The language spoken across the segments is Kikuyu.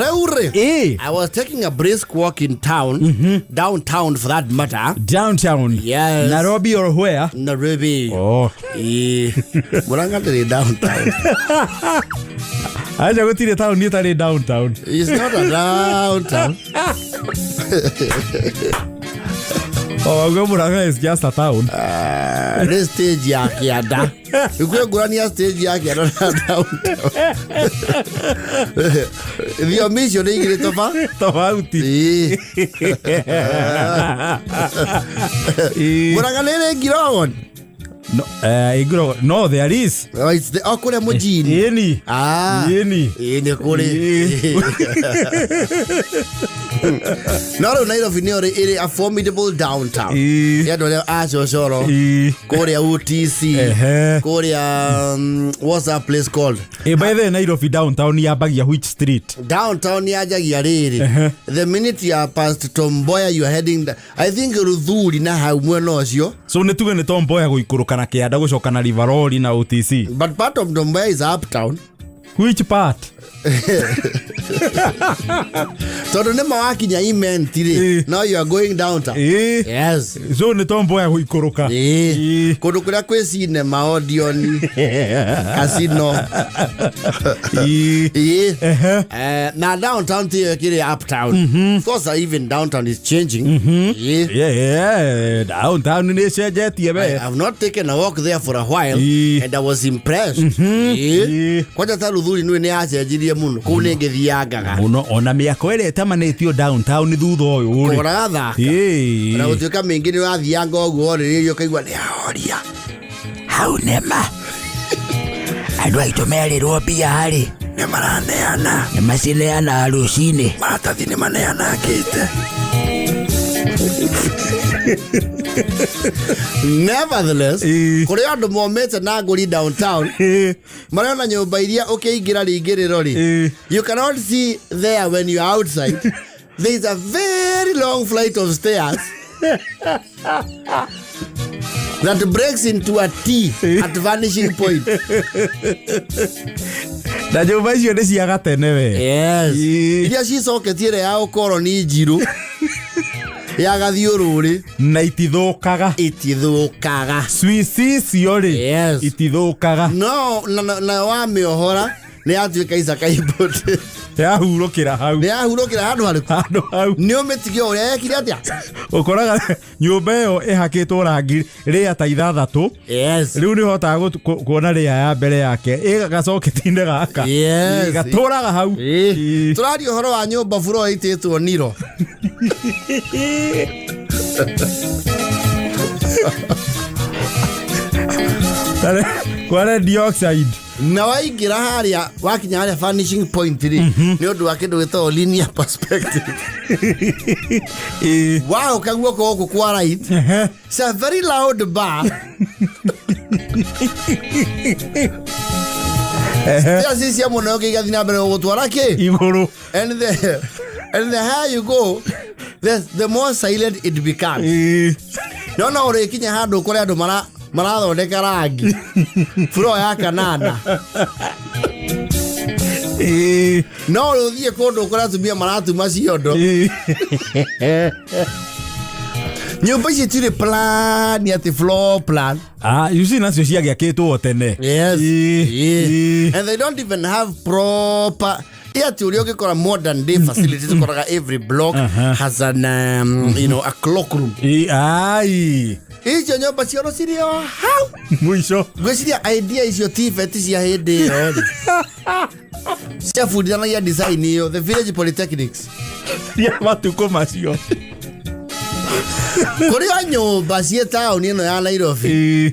Reure. Eh. I was taking a brisk walk in town, downtown for that matter. Downtown. Yes. Nairobi or where? Nairobi. Oh. Eh, Murang'a ndĩrĩ downtown. Acha gũtirĩ taũni ĩtarĩ downtown. It's not a downtown. Oh, ũguo Murang'a is just a town. Ah, nĩ stage ya kĩanda. Kwĩ ngũrani ya stage ya kĩanda na downtown. Thiomi icio nĩ igĩrĩ toba. Tofauti. Ĩĩ. Ĩĩ. Murang'a nĩ ĩrĩ Ngirogon. No, Iguro, no, there is. Oh, it's the, oh, kũrĩa mũjini. Ĩni. Ah. Ĩni. Ĩĩ nĩ kũrĩ. No rĩu Nairobi nĩyo ĩrĩ a formidable downtown. Ĩĩ. Ya andũ arĩa a cocoro Ĩĩ. kũrĩa UTC Ehe. kũrĩa what's that place called? Ĩ, by the way, Nairobi downtown yambagia which street? Downtown yanjagia rĩrĩ. Ehe. The minute you are past Tom Mboya you are heading I think Ruthuri na hau mwena ũcio. So nĩ tuge nĩ Tom Mboya gũikũrũka na kĩanda gũcoka na Rivaroli na OTC. But part of Tom Mboya is uptown. Which part? Tondũ nĩ ma wakinya Imenti rĩ, Ĩĩ. now you are going downtown. Ĩĩ. Yes. So nĩ Tom Mboya gũikũrũka. Ĩĩ. Ĩĩ. Kũndũ kũrĩa kwĩ cinema Odeon, casino. Ĩĩ. Ĩĩ. Ehe. Na downtown tiyo ĩkĩrĩ uptown. Of course, even downtown is changing. Ĩĩ. Yeah, downtown nĩ ĩcenjetie I we. have not taken a walk there for a while Ĩĩ. and I was impressed. Ĩĩ. Ĩĩ. Kwanja ta Ruthuri nĩ nĩ yacenjirie mũno kũu nĩ ngĩthiangaga. Mũno ona mĩako ĩrĩa ĩtamanĩtio downtown thutha ũyũ rĩ. Kũrathaka. Ĩĩ. Na gũtuĩka mĩingĩ nĩ ũrathianga ũguo orĩrĩria ũkaigua nĩ ahoria. Hau nĩma andũ aitũ merĩrwo mbia rĩ, Nĩ maraneana. nĩ macineanaga rũcinĩ. Maratathi nĩ maneanangĩte. Nevertheless, Ĩĩ. kũrĩ andũ momĩte na ngũri downtown Ĩĩ. marona nyũmba iria ũkĩingĩra rĩingĩrĩro rĩ, Ĩĩ. you cannot see there when you are outside. There is a very long flight of stairs that breaks into a T at vanishing point. Na nyũmba icio nĩ cia gatene we. Yes. Ĩĩ. Iria cicoketie ĩrĩa ya ũkoroni njirũ ya gathiũrũrĩ Na itithũkaga. Itithũkaga. Swiss icio rĩ. Yes. Itithũkaga. No na wamĩohora nĩ yatuĩka icakaibũtĩ. Yahurũkĩra hau. Nĩ yahurũkĩra handũ harĩkũ? Handũ hau. Nĩ ũmĩtige ũrĩa yekire atĩa? Ũkoraga nyũmba ĩyo ĩhakĩtwo rangi rĩa ta ithathatũ. Yes. Rĩu nĩ ũhotaga kuona rĩa ya mbere yake ĩgacoketi-inĩ gaka. Yes. Gatũraga hau. Ĩĩ. Ĩĩ. Tũraria ũhoro wa nyũmba buro ĩitĩtwo Niro. Kware dioxide. Na waingĩra harĩa wakinya harĩa vanishing point rĩ, nĩ ũndũ wa kĩndũ gĩtagwo linear perspective. Ĩĩ. Waũka guoko gũkũ kwa right, Ehe. it's a very loud bar. Ehe. Stairs ici cia mũno ũkĩigathiĩ na mbere gũgũtwara kĩ? Igũrũ. And the higher you go, the more silent it becomes. Ĩĩ. No no ũrĩkinya handũ kũrĩa andũ marathondeka rangi floor ya kanana. Ĩĩ. No ũrĩthiĩ kũndũ kũrĩa atumia maratuma ciondo. Ĩĩ. Nyũmba ici itirĩ plan atĩ floor plan. Ah, you see nacio ciagĩakĩtwo tene. Yes. Ĩĩ. Ĩĩ. Ĩĩ. And they don't even have proper ĩ atĩ ũrĩa ũngĩkora modern day facilities, ũkoraga every block has an a clock room. Ĩĩ, ai. Icio nyũmba cioro cirĩ o hau. Mũico. Ngwĩciria idea icio TVET cia hĩndĩ ĩyo rĩ ciabundithanagia design ĩyo the village polytechnics Cia matukũ macio. Kũrĩ o nyũmba ciĩ taũni ĩno ya Nairobi. Ĩĩ.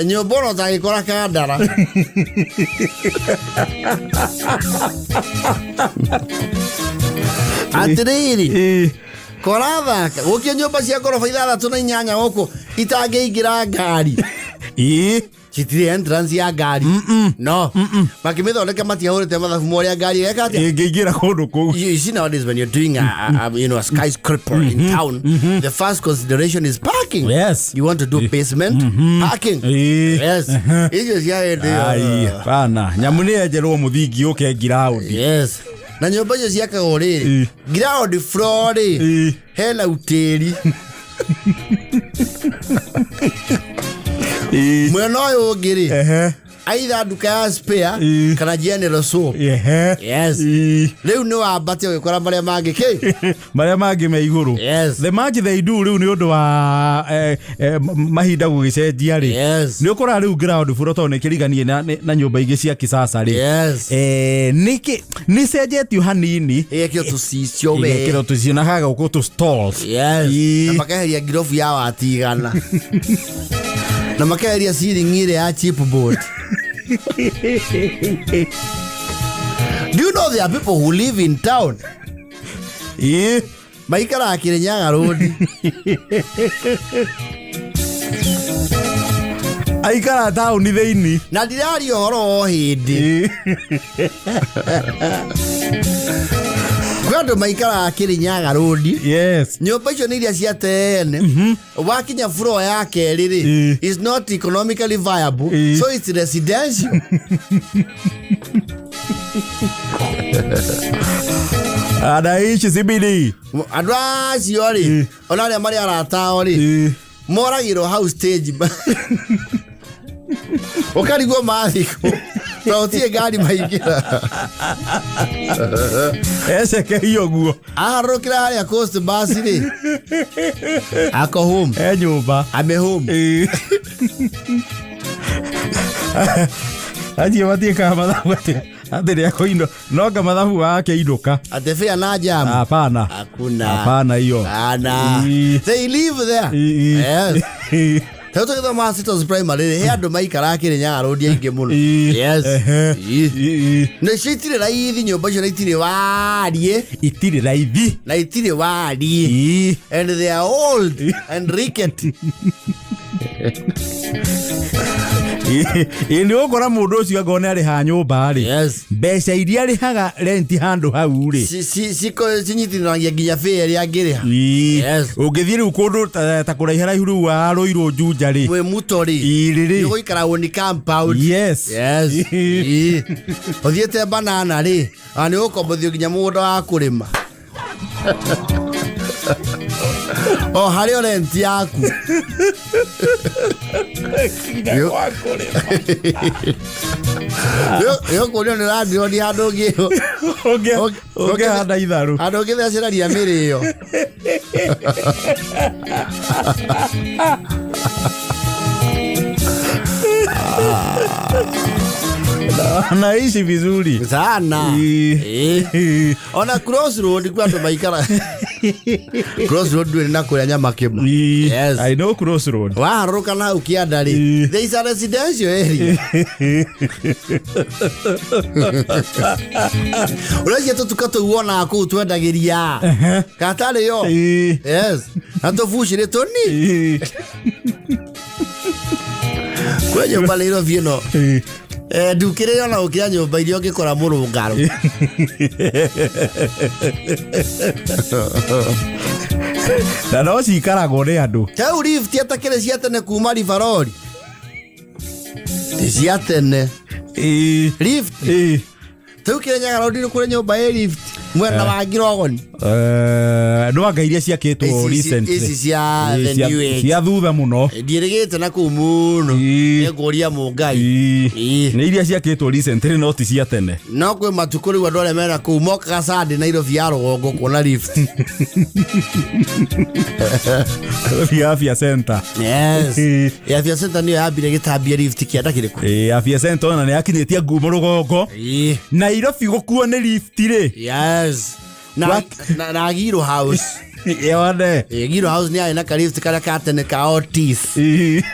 Nyũmba ona ũtangĩkora kandara atĩrĩrĩ. Ĩĩ. Korathaka gũkio nyũmba cia ngoroba ithathatũ na inyanya gũkũ itangĩingĩra ngari. Ĩĩ. Citirĩ entrance ya ngari no makĩmĩthondeka matiahũrĩte mathabu ma ũrĩa ngari ĩgeka atĩa. Ĩngĩingĩra kũndũ kũu. You see nowadays when you're doing a you know a skyscraper in town, the first consideration is parking. Yes. You want to do basement parking. Ĩĩ. Yes. Icio cia hĩndĩ ĩyo. Ai, bana nyamũ nĩ yenjerwo mũthingi ũke ngiraũndi. Yes. Na nyũmba icio ciakagwo rĩrĩ, ground floor rĩ, hena utĩri. Mwena ũyũ ũngĩ rĩ, either nduka ya spare kana general soap. Yes. Rĩu nĩ wambate ũgĩkora marĩa mangĩ kĩ. Marĩa mangĩ me igũrũ. The much they do rĩu nĩ ũndũ wa mahinda gũgĩcenjia rĩ, nĩ ũkoraga rĩu ground floor tondũ nĩ kĩriganie na nyũmba ingĩ cia kisasa rĩ, nĩkĩ nĩ cenjetio hanini. Ĩgekĩrwo tũcicio we. Igekĩrwo tũcicio na hagagũkwo tũ stalls. Na makeheria ngirobu ya wati igana na makeheria ceiling ĩrĩa ya chipboard. Do you know there are people who live in town? Maikaraga Kirinyaga Road. Aikara taũni thĩinĩ. Na ndiraria ũhoro o hĩndĩ. Kwĩ andũ maikaraga Kirinyaga Road. Nyũmba icio nĩ iria cia tene. Wakinya floor ya kerĩ rĩ, is not economically viable, so it's residential. Anaishi CBD. Andũ acio rĩ, ona arĩa marĩ arata ao rĩ, moragĩrwo hau stage, ũkarigwo mathikũ tondũ gũtirĩ ngari maingĩra. Ecekerio guo. Aharũrũkĩra harĩa Coast Bus rĩ, ako home. E nyũmba. Ame home. Acio matiĩkaga mathabu atĩ nĩ akũinũ no nga mathabu wake inũka. Atĩ fare na jam. Hapana. Hakuna. Hapana hiyo. Ana. They live there. Yes. Tondũ tũgĩthoma Citos Primary rĩ, he andũ maikaraga Kĩrĩnyaga Road aingĩ mũno. Yes. Na icio itirĩ raithi, nyũmba icio na itirĩ wariĩ. Itirĩ raithi. Na itirĩ wariĩ. And they are old and rickety. Ĩ nĩ ũgũkora mũndũ ũcio angorwo nĩ arĩhaga nyũmba rĩ, mbeca iria arĩhaga renti handũ hau rĩ, Cinyitithanagia nginya fare ĩrĩa angĩrĩha. Ũngĩthiĩ rĩu kũndũ ta kũraiha raihu rĩu wa Rũirũ Juja rĩ, Mwĩ muto rĩ, Ĩ, rĩ. nĩ ũgũikara woni compound. Yes. Ũthiĩte banana rĩ, ona nĩ ũgũkombothio nginya mũgũnda wa kũrĩma o harĩ o rent yaku. Nĩ ũkũrio nĩ ũrandironi handũ ũngĩ. Ũngĩhanda itharũ. Handũ ũngĩthecereria mĩrĩo. Anaishi vizuri. Sana. Ona Crossroad kwĩ andũ maikara Crossroad ndwĩrĩ na kũrĩa nyama kĩma. I know Crossroad. Waharũrũka na hau kĩanda rĩ, there is a residential area. Ũreciria tũtuka tũu wonaga kũu twendagĩria katarĩ yo. Yes, na tũbucĩrĩ tũni. Kwĩ nyũmba Nairobi ĩno, ndukĩrĩre ona gũkĩra nyũmba iria ũngĩkora mũrũngarũ. Na no cikaragwo nĩ andũ. Tau lift atakĩrĩ cia tene kuma Rivaroli ti cia tene. Lift. Tau Kĩrĩnyaga Road nĩ kũrĩ nyũmba ĩ lift mwena wa Ngirogoni. No anga iria ciakĩtwo recently. Ici cia the new age. Cia thutha mũno. Ndiĩrĩgĩte na kũu mũno. Nĩngũria mũngai. Nĩ iria ciakĩtwo recently no ti cia tene. No kwĩ matukũ rĩu andũ arĩa mena kũu mokaga Sunday Nairobi ya rũgongo kuona lift. Ya Afya Center. Yes. Ya Afya Center nĩyo yambire gĩtambia lift kĩanda kĩrĩkũ. Afya Center ona nĩ yakinyĩtie ngumo rũgongo. Nairobi gũkuo nĩ lift rĩ. Yes. Na na Giro House. Yone. Giro House nĩ yarĩ na ka lift karĩa ka tene ka Otis.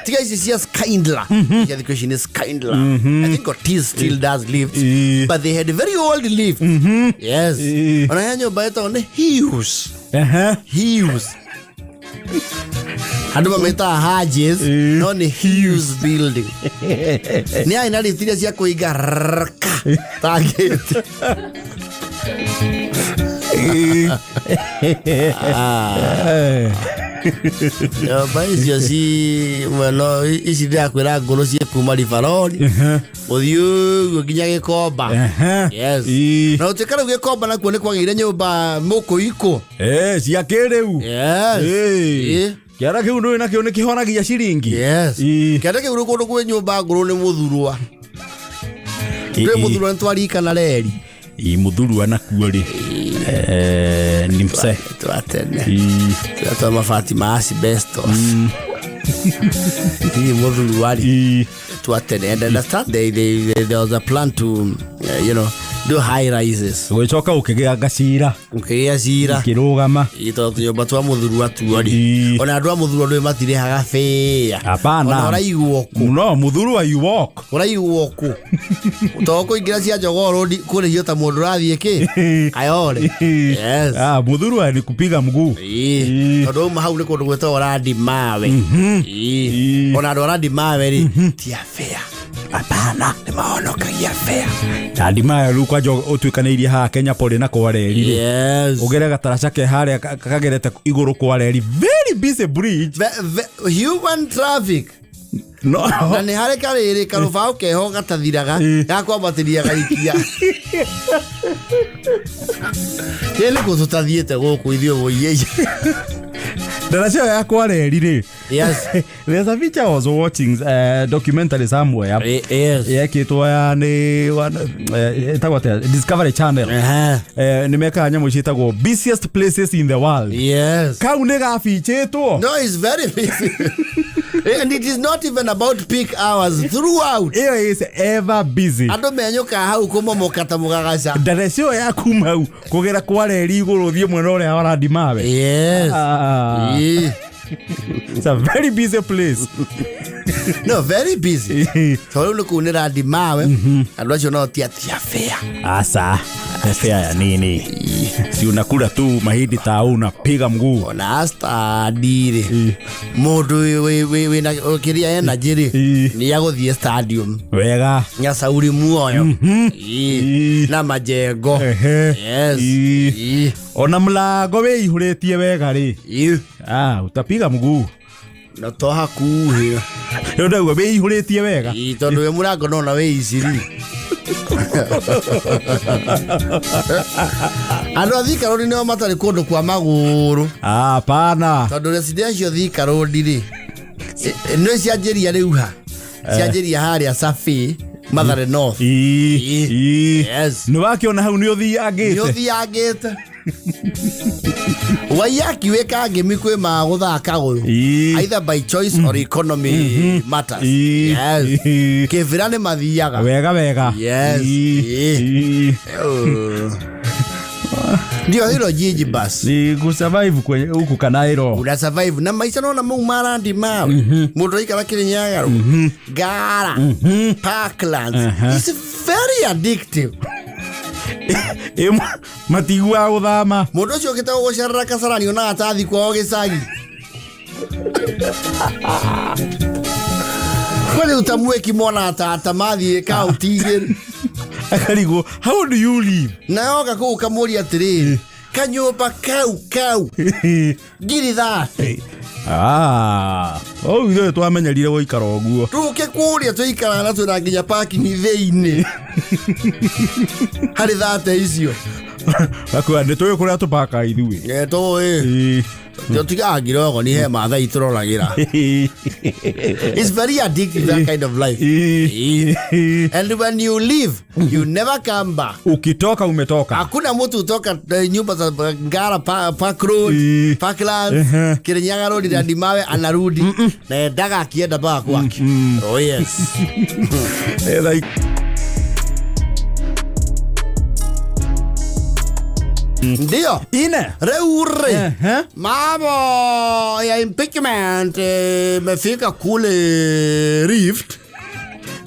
Tiga ici cia Schindler. Cia thikũ ici nĩ Schindler. I think Otis still does lifts. But they had a very old lift. Yes. Ona he nyũmba ĩtagwo nĩ Hughes. Hughes. Andũ mamĩtaga Hodges, no nĩ Hughes building. Nĩ yarĩ na lift iria cia kũinga rrrka ta gate. Nyũmba icio ci mwena ici ndĩrakwĩra ngũrũ ciĩ kuma Rivaroli gũthiĩ ũguo nginya Gĩkomba. Yes. Na gũtuĩka rĩu Gĩkomba nakuo nĩ kwagĩire nyũmba mũkũikũ. Eh, cia kĩrĩu. Yes. Eh. Kĩara kĩu ndũĩ nakĩo nĩ kĩhonagia ciringi. Yes. Kĩanda kĩu rĩ kũndũ kwĩ nyũmba ngũrũ nĩ mũthurwa. Ndũĩ mũthurwa nĩ twarikana reri. Ĩ, mũthurwa nakuo rĩ Eh, ni mse Twa tene. Twa twa mabati ma asbestos. Hihi mũthurwa rĩ twa tene. And understand there was a plan to do high rises. Gũgĩcoka ũkĩgĩa gacira. Ũkĩgĩa cira. Kĩrũgama. Ĩ, tondũ tũnyũmba twa mũthurwa tuo rĩ. Ona andũ a mũthurwa ndũĩ matirĩhaga bĩa. Hapana. Ona ũraigwo kũ. No mũthurwa you walk. Ũraigwo kũ. To kũingĩra cia Jogoo Road kũrĩhio ta mũndũ ũrathiĩ kĩ? Kayole. Yes. Ah, mũthurwa ni kupiga mguu. Tondũ uma hau nĩ kũndũ gwĩtagwo Randi Mawe. Ona andũ a Randi Mawe rĩ ti a fair. Hapana. Nĩ mahonokagia fair. Randi Mawe rĩu kwanja ũtuĩkanĩirie haha Kenya Poly na kwa reri rĩ. Yes. Ũgere gataraca ke harĩa kagerete igũrũ kwa reri. Very busy bridge. Human traffic. No. Na nĩ harĩ karĩrĩ karũbaũ keho gatathiraga gakwambatĩria gaikia. Kĩ nĩ kũ tũtathiĩte gũkũ ithuĩ mũiĩ. Ndaraca ĩyo ya kwa reri rĩ. Yes. There's a feature I was watching documentary somewhere. Yes. Yekĩtwo ya nĩ ĩtagwo atĩa? Discovery Channel. Nĩ mekaga nyamũ ciĩtagwo busiest places in the world. Yes. Kau nĩ gabichĩtwo. No, it's very busy. And it is not even about peak hours throughout. Ĩyo is ever busy. Andũ menyũkaga hau kũmomoka ta mũgagaca. Ndaraca ĩyo ya kuma hau kũgera kwa reri igũrũ ũthiĩ mwena ũrĩa wa Randi Mawe. Yes. It's a very busy place. No, very busy. Tondũ rĩu nĩ kũu nĩ Randi Mawe. Andũ acio no ti atia fair. Asa, fair ya nini? Si unakula tu mahindi ta unapiga mguu. Ona stadi rĩ. Mũndũ wĩna kĩrĩa energy rĩ. Nĩ agũthiĩ stadium. Wega. Nyacauri muoyo. Na majengo. Yes. Ona mlango wĩihũrĩtie wega rĩ. Ah, utapiga mguu. Na to hakuhĩ. Rĩu ndauga wĩihũrĩtie wega. Tondũ wĩ mũrango nona wĩ iciri. Andũ a Thika Road nĩo matarĩ kũndũ kwa magũrũ. Hapana. Tondũ residential Thika Road rĩ, nĩ cianjĩria rĩu ha. Cianjĩria harĩa Safi, Mathare North. Yes. Nĩ wakĩona hau nĩ ũthiangĩte. Nĩ ũthiangĩte. Waiyaki wĩ kangĩmi kwĩ ma gũthaka gũyũ. Either by choice or economy matters. Yes. Kĩbira nĩ mathiaga. Wega wega. Yes. Ndio hilo jiji basi. Ni kusurvive kwenye huku Kanairo. Una survive na maisha nona mau marandi mawe. Mũndũ aikara Kirinyaga. Ngara. Parklands. It's very addictive. Matiguaga gũthama. Mũndũ ũcio ũkĩte gũgũcerera Kasarani onaga ta athi kwao gĩcagi. Kwani utamweki mona tata mathiĩ kaunti igĩrĩ. Akarigwo, how do you live? Na yoka kũu ũkamũria atĩrĩrĩ, kanyũmba kau ngiri 30. Ah, oh, ithuĩ twamenyerire gũikara ũguo. Tũke kũrĩa tũikaraga na twĩna nginya parking thĩinĩ. Harĩ 30 icio. Gakuga nĩ tũĩ kũrĩa tũpakaga ithuĩ. Tũĩ. Tũtigaga ngirogo ni he Mathai tũroragĩra. It's very addictive, that kind of life. And when you leave, you never come back. Ukitoka umetoka. Hakuna mtu utoka nyumba za Ngara Park Road, Parklands, Kirinyaga Road na Ndimawe anarudi. Na endaga akienda mpaka kwake. Oh yes. Like Ndio. Ine. Rĩu rĩ, mambo ya impeachment imefika kule Rift.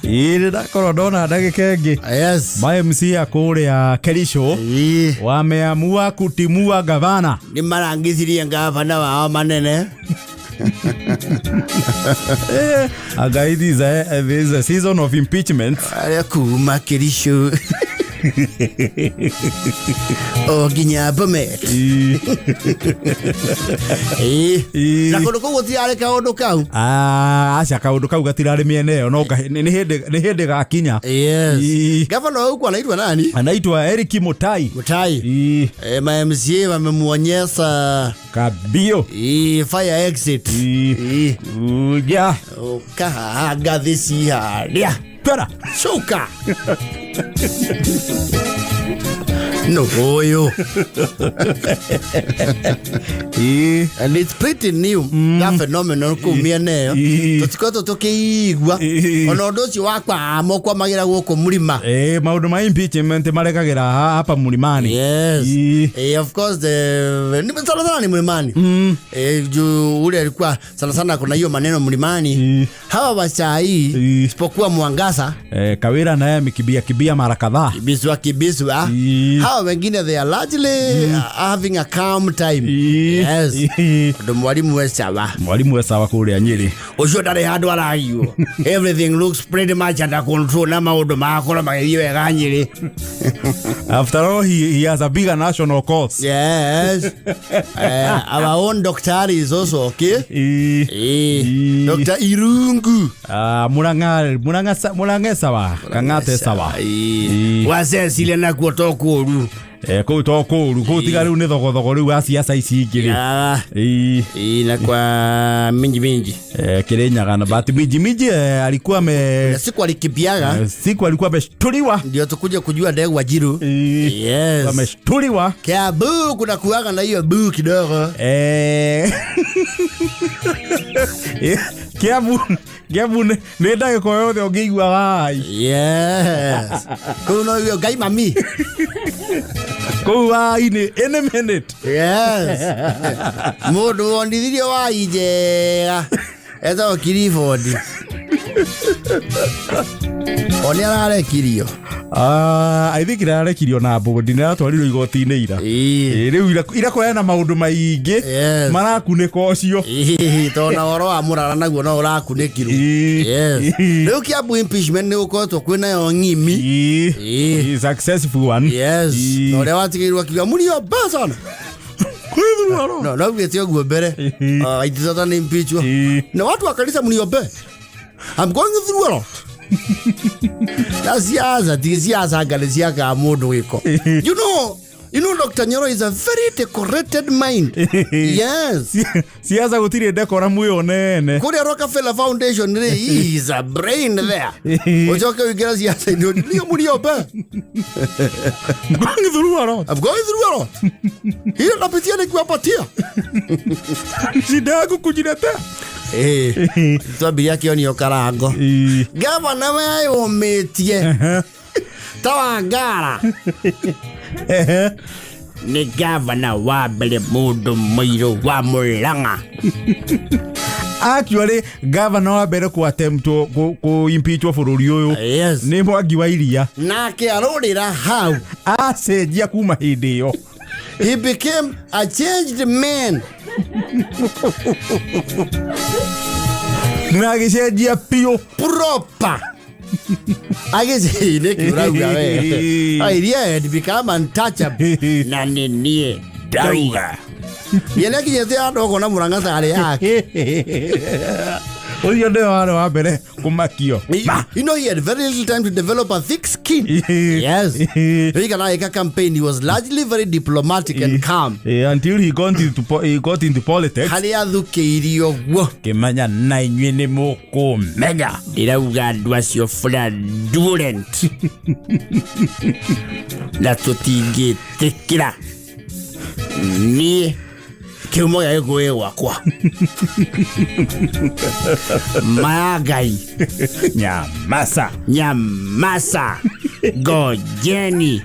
Ĩĩ ndakorwo ndona ndagĩka ĩngĩ. Yes. Ma MC a kũrĩa Kericho wameamua kutimua gavana. Nĩ marangithirie gavana wao manene. Anga it is a season of impeachment. Arĩa kuma Kericho. O nginya Bomet. Ĩĩ. Na kũndũ kũu gũtirarĩ kaũndũ kau. Ah, aca kaũndũ kau gatirarĩ mĩena ĩyo no nĩ hĩndĩ gakinya. Yes. Gavana wa huku anaitwa nani? Anaitwa Eric Mutai. Mutai. Ma MCA wamemuonyesha kabio. Fire exit. Uja. Ukahaha ngathĩ ciharĩa. Twara. Cuka. No ũyũ. And it's pretty new that phenomenon kũu mĩena ĩyo. Tũtikoretwo tũkĩigua ona ũndũ ũcio wa kwamo kwamagĩra gũkũ mũrima. Maũndũ ma impeachment marekagĩra hapa mlimani. Yes. Of course the sana sana ni mlimani. Juu ule alikuwa sana sana kuna hiyo maneno mlimani. Hawa wasai isipokuwa Mwangaza. Kawira naye amekibia kibia mara kadhaa. Kibiswa kibiswa. Hawa wengine they are largely having a calm time. Yes. Ndo mwalimu we sawa. Mwalimu we sawa kũrĩa Nyĩrĩ. Ũcio ndarĩ handũ aragio. Everything looks pretty much under control na maũndũ magakorwo magĩthiĩ wega Nyĩrĩ. After all he has a bigger national cause. Yes. Our own doctor is also okay. Dr. Irungu. Murang'a sawa. Kang'ate sawa. Wacecile nakuo to kũũru. Kũu to kũũru. Kũu tiga rĩu nĩ thogothogo rĩu wa siasa ici ingĩ rĩ. Na kwa minji minji. Kirinyaga na but minji minji alikuwa na siku alikibiaga. Siku alikuwa ameshtuliwa. Ndio tukuje kujua Ndegwa Njiru. Yes. Ameshtuliwa. Kiambu kuna kuaga na hiyo bu kidogo. Kiambu nĩ ndagĩka o yothe ũngĩigua wai. Yes. Kũu no hiyo Ngai mami. Kũu wai nĩ any minute. Yes. Mũndũ wonithirie wai njega etagwo Clifford. O nĩ ararekirio. I think irarekirio na bodi nĩ aratwarirwo igoti-inĩ ira. Rĩu ira kũrĩ na maũndũ maingĩ marakunĩka ũcio. Tondũ na ũhoro wa mũrara naguo no ũrakunĩkirwo. Yes. Rĩu Kiambu impeachment nĩ gũkoretwo kwĩnayo ng'imi. Successful one. Yes. Na ũrĩa watigĩirwo akiuga mũriomba sana. No, no ugĩte ũguo mbere. Aitithata nĩ impeachwo. Na watu wa kanitha mũniombe. I'm going through a lot. Na siasa, ti siasa anga nĩ ciakaga mũndũ gĩko. You know Dr. Nyoro is a very decorated mind. Yes. Siasa gũtirĩ decorum ĩyo nene. Kũrĩa Rockefeller Foundation rĩ, he is a brain there. Ũcoke ũingĩre siasa-inĩ, nĩo mũriombe. I'm going through a lot. I'm going through a lot. Hiyo napitia nikiwapatia. Shida yangu kujiletea. Twambirie akĩonio karango. Gavana weyũmĩtie ta Wangara. Nĩ gavana wa mbere mũndũ mũirũ wa Murang'a. Actually gavana wa mbere ku attempt ku impeachwo bũrũri ũyũ. Yes. Nĩ Mwangi wa Iria. Nake arũrĩra hau. Acenjia kuma hĩndĩ ĩyo. He became a changed man. Na agĩcenjia biũ. Proper. Agĩcenjia nĩkĩ ũrauga we? Airia had become untouchable. Na nĩ niĩ ndauga. Ye nĩakinyĩte handũ ũkona Murang'a tarĩ yake. Ũcio nĩwe warĩ wa mbere kũmakio. You know he had very little time to develop a thick skin. Yes. Rĩu agĩka campaign, he was largely very diplomatic and calm. Until he got into politics. Harĩa athukĩirio guo. Kĩmenya na inyuĩ nĩ mũkũmenya. Ndĩrauga andũ acio fraudulent. Na tũtingĩtĩkĩra. Niĩ kĩhumo gĩa gĩkũyũ gĩ gwakwa. Maya Ngai. Nyamasa. Nyamasa. Ngojeni.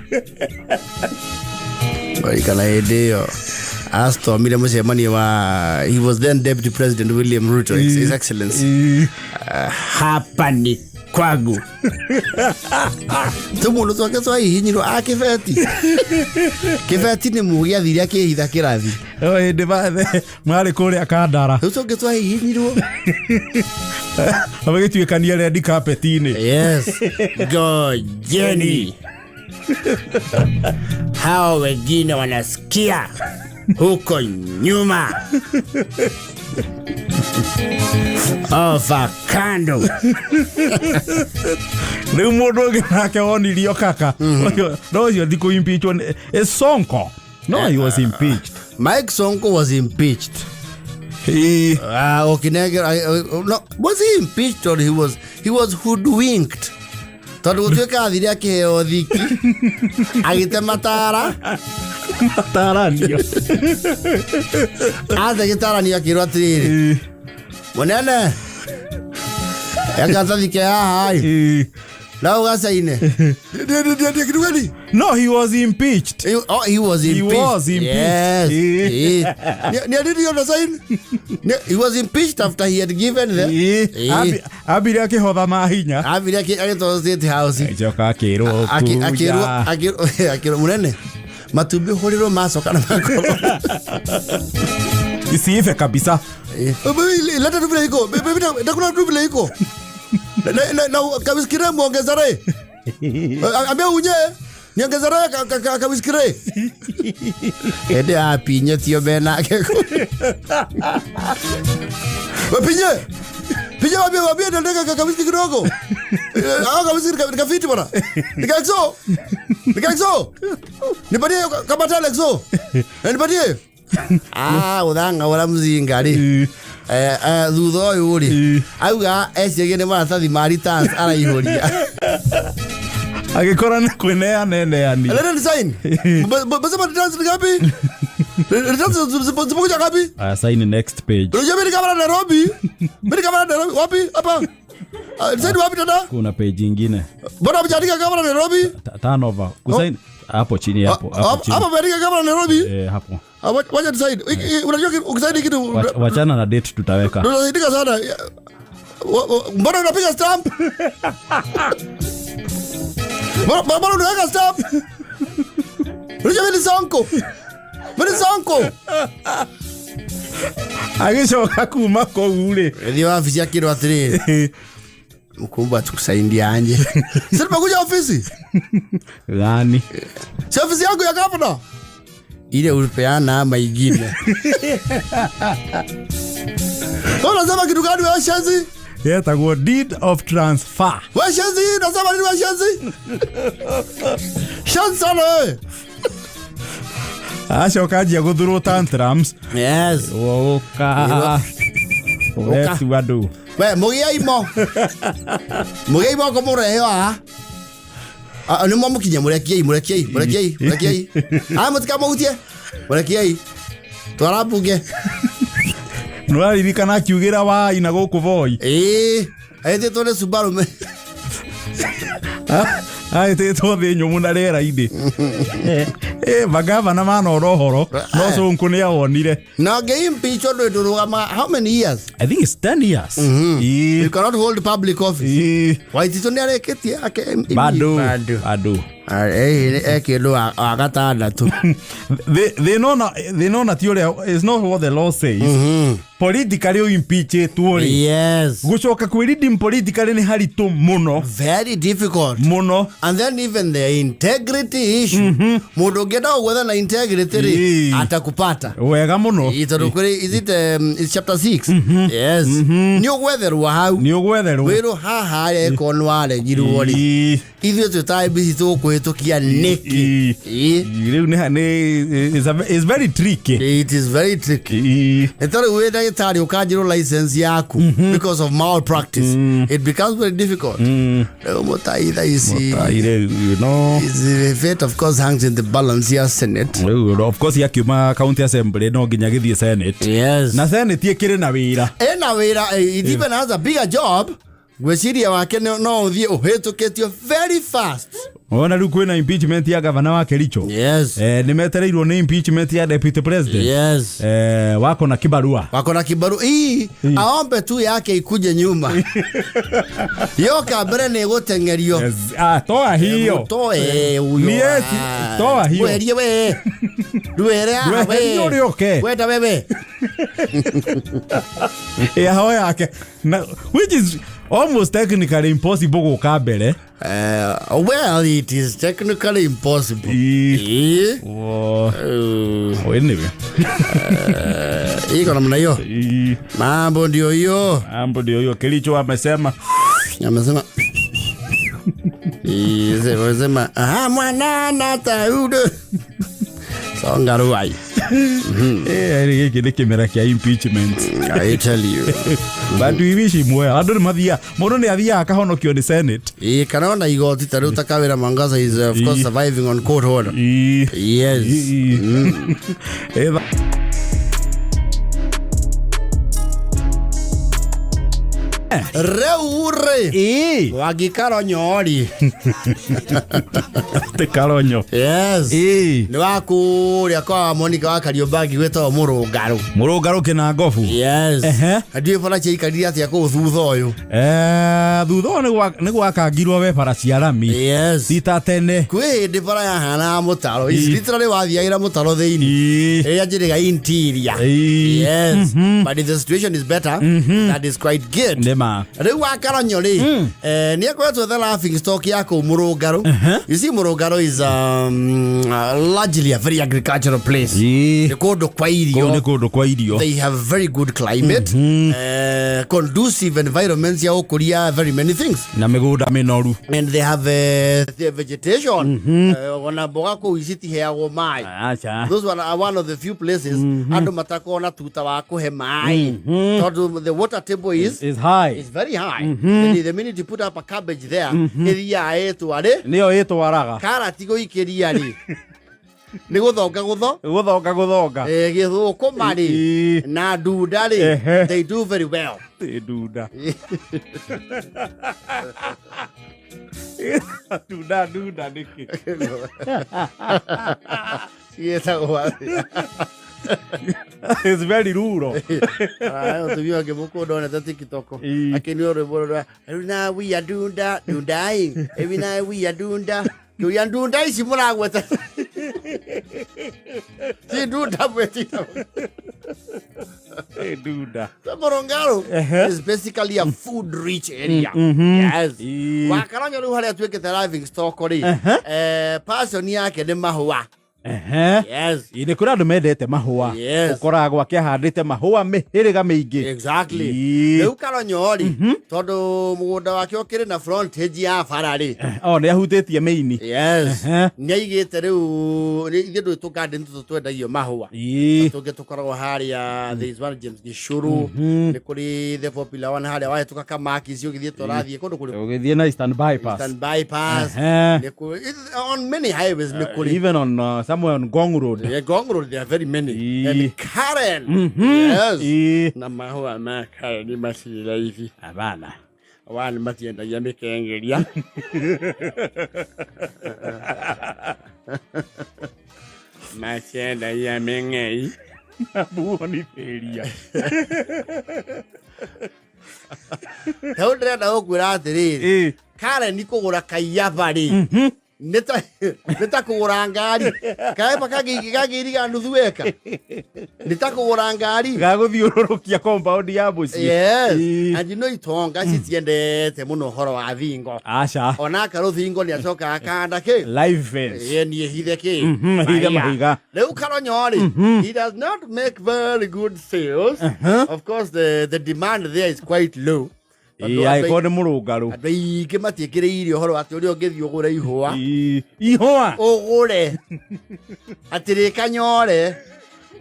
Kana hĩndĩ ĩyo astormire mũcemanio wa, he was then Deputy President William Ruto, His Excellency. Hapa ni kwangu. Tũmũndũ twake twahihinyirwo a kĩbeti. Kĩbeti nĩ mũgĩ athire akĩhitha kĩrathi. Hĩndĩ marĩ kũrĩa Kandara. Rĩu tũngĩ twahihinyirwo. Magĩtuĩkania red carpet-inĩ. Yes. Ngojeni. Hao wengine wanasikia huko nyuma. Ovakando. Rĩu mũndũ ũngĩ nake wonirio kaka no ũcio ti kũ-impeachwo is Sonko. No, he was impeached. Mike Sonko was impeached. No, was he impeached or he was hoodwinked? Tondũ gũtuĩka athire akĩheo thiki agĩte matara. Mataranio. Athe gĩtaranio akĩrwo atĩrĩrĩ, mũnene, ekathike haha ĩ na ũgacaine kitu. No, he was impeached. Oh, he was He impeached. was impeached. Yes. Ni on sign. He was impeached after he had given the Ambire akĩhotha mahinya. Ambire agĩtwarwo State House. Agĩcoka akĩrwo Akĩrwo kuja. Akĩrwo mũnene, matumbĩ hũrĩrwo macoka na makorwo Isiive kabisa. Leta tu vile iko. Baby, nakula tu vile iko. Na kawiskire muongezere. Ambia unye niongezere kawiskire. Ende apinye tio benake. Wapinye. Pinye, wambie nataka kawiski kidogo. Ah, kawiski nikafiti bwana. Nikaexo. Nikaexo. Nipatie kama tale exo. Nipatie. Ah, uthanga ura mzinga ri. Thutha ũyũ rĩ, auga eciragia nĩ maratathi ma returns araihũria. Agĩkora nĩ kwĩneana eneani. Leta ni sign. Basema returns ni ngapi? Returns zipokuja ngapi? Aya, sign next page. Unajua mimi ni kama Nairobi. Mimi ni kama Nairobi. Wapi? Hapa. Ah, sign wapi tena? Kuna page ingine. Mbona hujaandika kama Nairobi? Turnover kusign hapo chini, hapo hapo chini. Hapa umeandika kama Nairobi? Eh, hapo. Ah, wacha tusign. Unajua ukisign kitu Wachana na date, tutaweka. Unasaidika sana. Mbona unapiga stamp? Mbona unaweka stamp? Unajua mimi ni Sonko. Mimi ni Sonko. Agĩcoka kuma kũu rĩ, Thiĩ wabici akĩrwo atĩrĩrĩ, mkubwa, tukusaidiaje? Sasa tumekuja ofisi. Gani? Si ofisi yangu ya gavana. Ile ulipeana ama ingine? Wewe unasema kitu gani wewe shenzi? Yetagwo deed of transfer. Wewe shenzi, unasema nini wewe shenzi? Shenzi sana wewe. Acoka anjia gũthurwo tantrums. Yes. Ũka ũretua andũ. We mugiai mo. Mugiai mo ko murehe haha. Ah, nĩ mwamũkinyia, mũrekiei, mũrekiei, mũrekiei, mũrekiei. Ah, mũtikamuhutie. Mũrekiei. Twara mbunge. Nĩũraririkana akiugĩra wai na gũkũ Voi? Ĩĩ. Ahĩtĩtwo nĩ Subaru. Ahĩtĩtwo thĩ nyũmũ na rĩera-inĩ. Magavana manora ũhoro no Sonko nĩ awonire. Na ngĩimpeach ũndũ ndũrũgama how many years? I think it's 10 years. You cannot hold public office. Waititu nĩ arĩkĩtie ake. Bado. Bado. Bado. Ekĩndũ wa gatandatũ. Thĩna ona ti ũrĩa, is not what the law says. Politically ũimpeachĩtwo rĩ, gũcoka kwĩ politically nĩ haritũ mũno. Very difficult. Mũno. And then even the integrity issue, mũndũ ũngĩenda gũgwetha na integrity rĩ, atakupata. Wega mũno. Ĩ, tondũ kũrĩ, is it it's chapter 6? Yes, nĩ ũgwetherwo hau. Nĩ ũgwetherwo. Wĩrwo haha arekwo nĩ waregirwo rĩ, ithuĩ twĩ ta IEBC tũgũkũhĩtũkia nĩkĩ? Ĩ. Rĩu nĩ it's very tricky. It is very tricky. Nĩ ta rĩu wĩ ndagĩtarĩ ũkanjĩrwo license yaku because of malpractice, it becomes very difficult. Rĩu Mũtai thaa ici Mũtai rĩu, no His fate of course hangs in the balance ya Senate. Rĩu of course akiuma county assembly no nginya gĩthiĩ Senate. Yes. Na Senate ĩkĩrĩ na wĩra. Ena wĩra, it even has a bigger job. Ngwĩciria wake no ũthiĩ ũhĩtũkĩtio very fast. Ona rĩu kwĩna impeachment ya gavana wa Kericho. Nĩ metereirwo nĩ impeachment ya deputy president. Wako na kibarua. Wako na kibaru ii, aombe tu yake ikuje nyuma, yoka mbere nĩ ĩgũteng'erio. Yes. Ah, toa hiyo. Mũtoe huyo. Ni esi, toa hiyo. Mweherie we. Ndwehere haha we. Ndweherie ũrĩa ũke. Wenda wewe. Yaho yake na which is Almost technically impossible gũka mbere. Well, it is technically impossible. Ii. Eh, Wo- Oh, anyway. Iko namna hiyo. Ii. Mambo ndio hiyo. Mambo ndio hiyo Kilicho amesema. Amesema Amesema ah, mwanana taudo. Songa ruai. Eh, gĩkĩ nĩ kĩmera kĩa impeachment. I tell you. But we wish him well. Andũ nĩ mathiaga, mũndũ nĩ athiaga akahonokio nĩ Senate. Ii, kana ona igoti ta rĩu ta Kawĩra Mwangaza is of course Ii. surviving on court order. Ii. Yes. Ii. Eh, Rĩu rĩ Ii. wangikaro nyori. Te karonyo. Yes. Ii. Nĩ wa kũrĩa kwa Monica wa Kariobangi gwĩtagwo Mũrũngarũ. Mũrũngarũ kĩna ngobu. Yes. Ehe. Ndiũĩ bara ciaikarire atĩa kũu thutha ũyũ. Eh, thutha ũyũ nĩ gwakangirwo we bara cia rami. Yes. Ti ta tene. Kwĩ hĩndĩ bara yahanaga mũtaro. Ii. Literally wathiagĩra mũtaro thĩinĩ. Ii. Ĩrĩa njĩrĩga interior. Ii. Yes. But if the situation is better, that is quite good. Nĩ ma. Rĩu wa Karonyo rĩ, nĩ akoretwo the laughing stock ya kũu Mũrũngarũ. You see, Mũrũngarũ is largely a very agricultural place. Ii. Nĩ kũndũ kwa Kũu nĩ irio. kũndũ kwa irio. They have very good climate, conducive environments ya gũkũria very many things. Na mĩgũnda mĩnoru. And they have the vegetation. Ona mboga kũu citiheagwo maĩ. Aca. Those are one of the few places andũ matakoragwo na tuta wa kũhe maĩ. Tondũ the water table is Is high. is very high. The minute you put up a cabbage there, ĩthiaga ĩtwarĩ Nĩyo ĩtwaraga. karati gũikĩria rĩ nĩ gũthonga gũtho Gũthonga gũthonga. Gĩthũkũma rĩ Ii. na ndunda rĩ, Ehe. they do very well. Ĩ ndunda. Ndunda ndunda nĩkĩ? Ciĩtagwo atĩa? It's very rural. Mũtumia ũngĩ mũkũũ ndonete TikTok Ii. akĩinwo rwĩmbo rwa "Every now we are dunda dundaing, every now we are dunda." Kĩũria ndunda ici mũragweta ti ndunda mwĩtita. Ĩ ndunda. Mũrũngarũ Ehe. is basically a food rich area. Yes. Ii. Wakaronyo rĩu harĩa atuĩkĩte laughing stock rĩ, passion yake nĩ mahũa. Ehe. Yes. Ĩ, nĩ kũrĩ andũ mendete mahũa. Yes. Ũkoraga gwake ahandĩte mahũa mĩhĩrĩga mĩingĩ. Exactly. Ii. Rĩu Karonyo rĩ, tondũ mũgũnda wake ũkĩrĩ na frontage ya bara rĩ, O nĩ ahutĩtie mĩini. yes, Ehe. nĩ aigĩte rĩu ithuĩ ndũĩ tũ garden tũtũ twendagio mahũa. Ii. Tũngĩ tũkoragwo harĩa, there is one James Gĩcũrũ, nĩ kũrĩ the popular one harĩa wahĩtũka Kamakis ũgĩthiĩ tũrathiĩ kũndũ kũrĩ Ũgĩthiĩ na Eastern Bypass. Eastern Bypass. Ehe. Nĩ kũrĩ on many highways nĩ kũrĩ. Even on somewhere on Ngong Road. Yeah, Ngong Road, there are very many. Ii. And Karen. Yes. Ii. Na mahũa ma Karen matirĩ raithi. Abana. One matiendagia mĩkengeria. Matiendagia mĩng'ei. Muonithĩria. Rĩu ndĩrenda gũkwĩra atĩrĩrĩ, Ĩ. Karen kũgũra kaiyaba rĩ, nĩ ta kũgũra ngari. Kaiyaba kangĩiriga nuthu eka. Nĩ ta kũgũra ngari. Gagũthiũrũrũkia compound ya mũciĩ. Yes. Ĩ. And you know itonga citiendete mũno ũhoro wa thingo. Aca. Ona rũthingo nĩ acokaga akanda kĩ? Live fence. Ĩĩ, niĩ hithe kĩ? Hithe mahiga. Rĩu Karonyo rĩ, he does not make very good sales. Of course the demand there is quite low. Tondũ Ĩ, angĩkorwo nĩ mũrũngarũ. andũ aingĩ matiĩkĩrĩire ũhoro atĩ ũrĩa ũngĩthiĩ ũgũre ihũa. Ĩ, ihũa. Ũgũre atĩ rĩkanyore.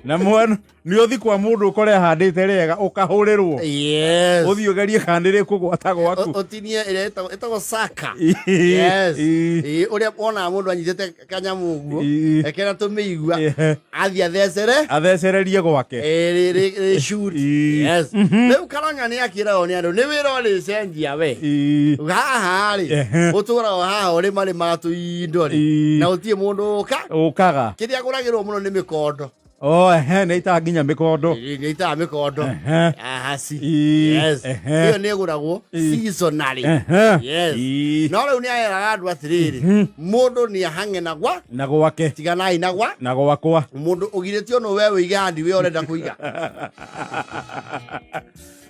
Na mwana nĩ ũthi kwa mũndũ ũkore ahandĩte rĩega ũkahũrĩrwo. Yes. Ũthiĩ ũgerie kana nĩ rĩkũgwata gwaku. Ũtinie ĩrĩa ĩtagwo saka. Ĩ, Yes. ĩ. Ĩ, ũrĩa wonaga mũndũ anyitĩte kanyamũ ũguo Ĩ. ekĩra tũmĩigua Ehe. athiĩ athecere Athecererie gwake. Ĩ, rĩ shoot. Ĩ. Yes. Rĩu Karonya nĩ akĩragwo nĩ andũ nĩ wĩra ũrĩcenjia we. Ĩ. Haha rĩ, Ehe. ũtũraga haha ũrĩmarĩmaga tũindo rĩ, Ĩ. na gũtirĩ mũndũ ũka. Ũkaga. Kĩrĩa agũragĩrwo mũno nĩ mĩkondo. Oh, ehe, nĩ aitaga nginya mĩkondo. Nĩ aitaga mĩkondo. Ehe. Ahasi. Ĩ. Yes. Ehe. Ĩyo nĩ ĩgũragwo seasonally. Ehe. Yes. Ĩ. No rĩu nĩ aeraga andũ atĩrĩrĩ, mũndũ nĩ ahang'e na gwa, Na gwake. tiganai na gwa. Na gwakwa. Mũndũ ũgirĩtio no we wĩige handi we ũrenda kũiga.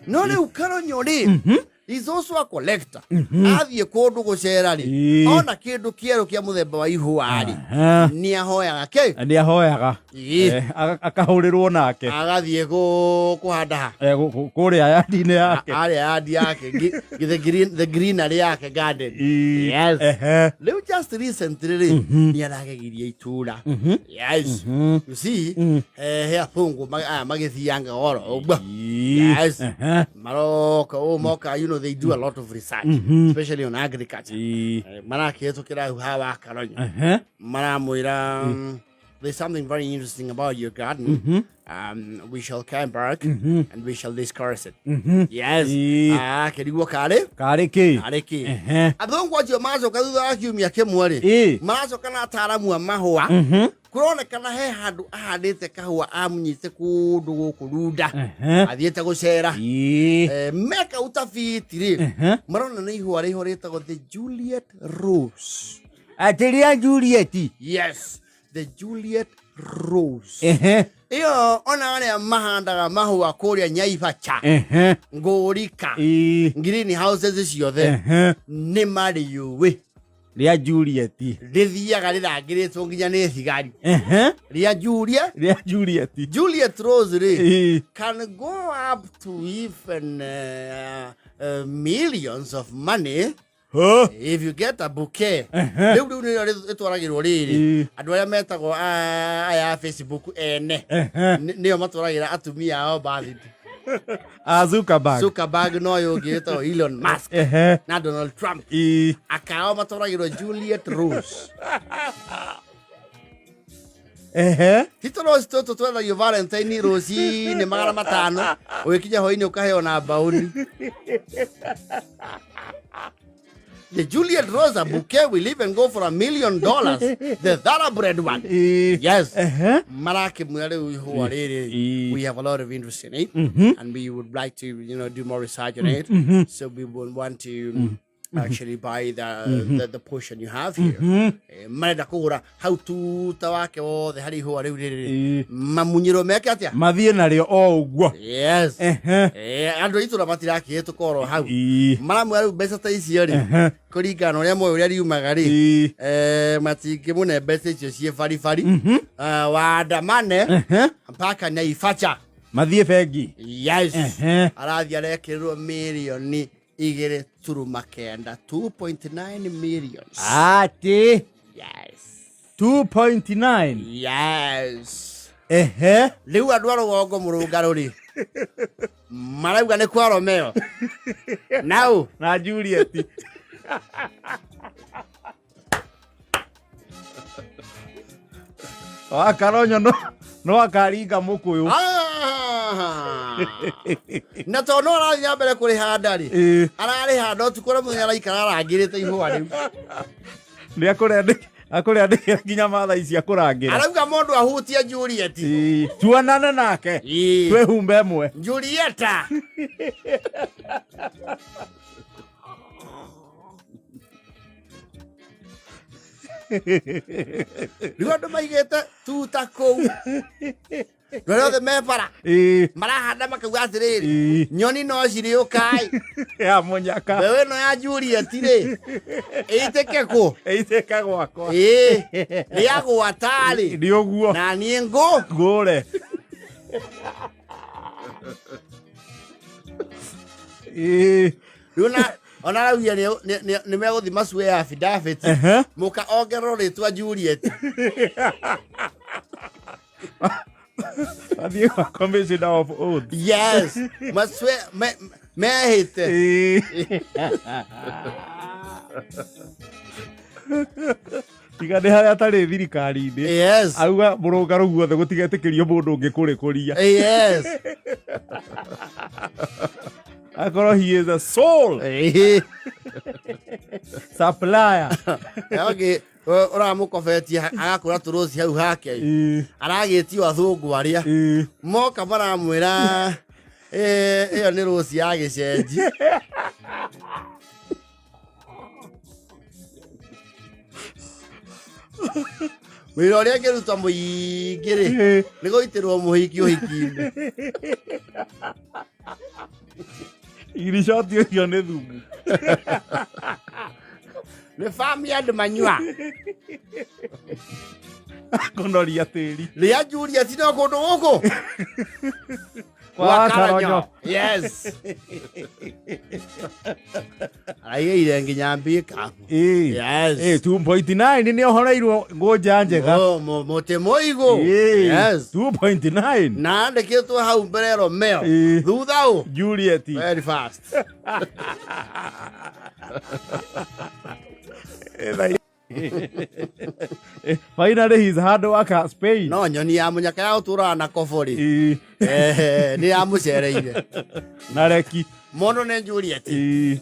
No rĩu Karonyo rĩ, He's also a collector. Athiĩ kũndũ gũcera rĩ, ona kĩndũ kĩerũ kĩa mũthemba wa ihũa rĩ, nĩ ahoyaga kĩ? Nĩ ahoyaga. Akahũrĩrwo nake. Agathiĩ kũhanda ha? Kũrĩa yard-inĩ yake. Harĩa yard yake, the green, the greenery yake garden. Yes. Rĩu just recently rĩ, nĩ aragegirie itũra. Yes. You see, he athũngũ aya magĩthianga oro ũguo. Yes. Maroka ũũ moka, you know they do a lot of research, especially on agriculture. Marakĩhĩtũkĩra hau ha wa Karonyo. Maramwĩra, there's something very interesting about your garden. We shall come back and we shall discuss it. Yes. Ah, kĩrigwo karĩ? Karĩ kĩ? Karĩ kĩ? Athũngũ acio macoka thutha wa kiumia kĩmwe rĩ, maracoka na ataaramu a mahũa. Kũronekana he handũ ahandĩte kahũa amunyite kũndũ gũkũ Runda. Athiĩte gũcera. Meka utafiti rĩ, marona nĩ ihũa rĩho rĩtagwo the Juliet Rose. Atĩ rĩa Juliet? Yes, the Juliet Rose. Ĩyo ona arĩa mahandaga mahũa kũrĩa Nyaibacha, Ngũrika, green houses ciothe, nĩ marĩũĩ. Rĩa Juliet. Rĩthiaga rĩrangĩrĩtwo nginya nĩ thigari. Rĩa Juliet. Rĩa Juliet. Juliet Rose rĩ, can go up to even millions of money. Huh? If you get a bouquet. Rĩu rĩu nĩrĩo rĩtwaragĩrwo rĩrĩ. Andũ arĩa metagwo aya a Facebook ene. Nĩo matwaragĩra atumia ao birthday. Zuckerberg. Zuckerberg no ũyũ ũngĩ wĩtagwo Elon Musk. Na Donald Trump. Akao matwaragĩrwo Juliet Rose. Ti tũrose tũtũ twendagio Valentine rũcinĩ 500, ũgĩkinya hwainĩ ũkaheo na mbaũni. The Juliet Rose, a bouquet will even go for $1 million. The thoroughbred one. Yes. Marakĩmwĩra rĩu ihũa rĩrĩ, we have a lot of interest in it, and we would like to, do more research on it. So we would want to actually buy the portion you have here. Marenda kũgũra hau tuta wake wothe harĩ ihũa rĩu rĩrĩ. Mamunyĩrwo meke atĩa? Mathiĩ narĩo o ũguo. Yes. Andũ a itũra matirakĩhĩtũka oro hau. Maramwĩra rĩu mbeca ta icio rĩ, kũringana na ũrĩa moĩ ũrĩa riumaga rĩ, matingĩmũne mbeca icio ciĩ baribari. Waandamane mpaka Naifacha. Mathiĩ bengi. Yes. Arathiĩ arekĩrĩrwo mirioni igĩrĩ turuma kenda, 2.9 million. Atĩ? Yes. 2.9? Yes. Rĩu andũ a rũgongo mũrũngarũ rĩ, marauga nĩ kwa Romeo. Nau. Na Juliet. Wa Karonyo no akaringa mũkũyũ. Na tondũ no arathiĩ na mbere kũrĩhanda rĩ, ararĩhanda ũtukũ na mũthenya, araikara arangĩrĩte ihũa rĩu. Nĩ akũrĩandĩkĩra nginya mathai cia kũrangĩra. Arauga mũndũ ahutie Juliet. Tuonane nake. Twĩhumbe ĩmwe. Julieta. Rĩu andũ maigĩte tuta kũu. Andũ arĩa othe me bara marahanda makauga atĩrĩrĩ, nyoni no cirĩũkai. Ya mũnyaka. Mbeũ ĩno ya Juliet rĩ, ĩitĩke kũ? Ĩitĩke gwakwa. Rĩagwata rĩ. Nĩ ũguo. Na niĩ ngũ. Ngũre. Rĩu ona araugia nĩ megũthiĩ macue ya affidavit. Mũka ongererwo rĩtwa Juliet. Athiĩ kwa commissioner of oath. Yes. Macue mehĩte. Tiga nĩ harĩa atarĩ thirikari-inĩ. Yes. Auga mũrũngarũ guothe gũtigetĩkĩrio mũndũ ũngĩ kũrĩkũria. Yes. Akorwo he is a soul supplier. Okay, ũramũkobetie agakũra tũrũci hau hake. Aragĩtio athũngũ arĩa. Moka maramwĩra ĩyo nĩ rũci ya gĩcenji. Wĩra ũrĩa angĩruta mũingĩ rĩ, nĩ gũitĩrwo mũhiki ũhiki-inĩ. Iricoti ũcio nĩ thumu. Nĩ famu ya andũ manyua. Kũnoria tĩri. Rĩa Juliet no kũndũ gũkũ. Kwa Karonyo. Yes. Araigĩire nginya mbika. Ĩĩ. Yes. Ĩĩ, 2.9 nĩ ohoreirwo ngũnja njega. Oh, mũtĩ mũigũ. Ĩĩ, Yes. 2.9. Na andĩkĩtwo hau mbere Romeo. Ĩĩ. Thutha ũ. Juliet. Very fast. Finally he's hard worker Spain. No nyoni ya mũnyaka ya ũtũraga na kobori. Ĩĩ. Eh, nĩ yamũcereire. Na reki. Mũndũ nĩ Juliet. Ĩĩ.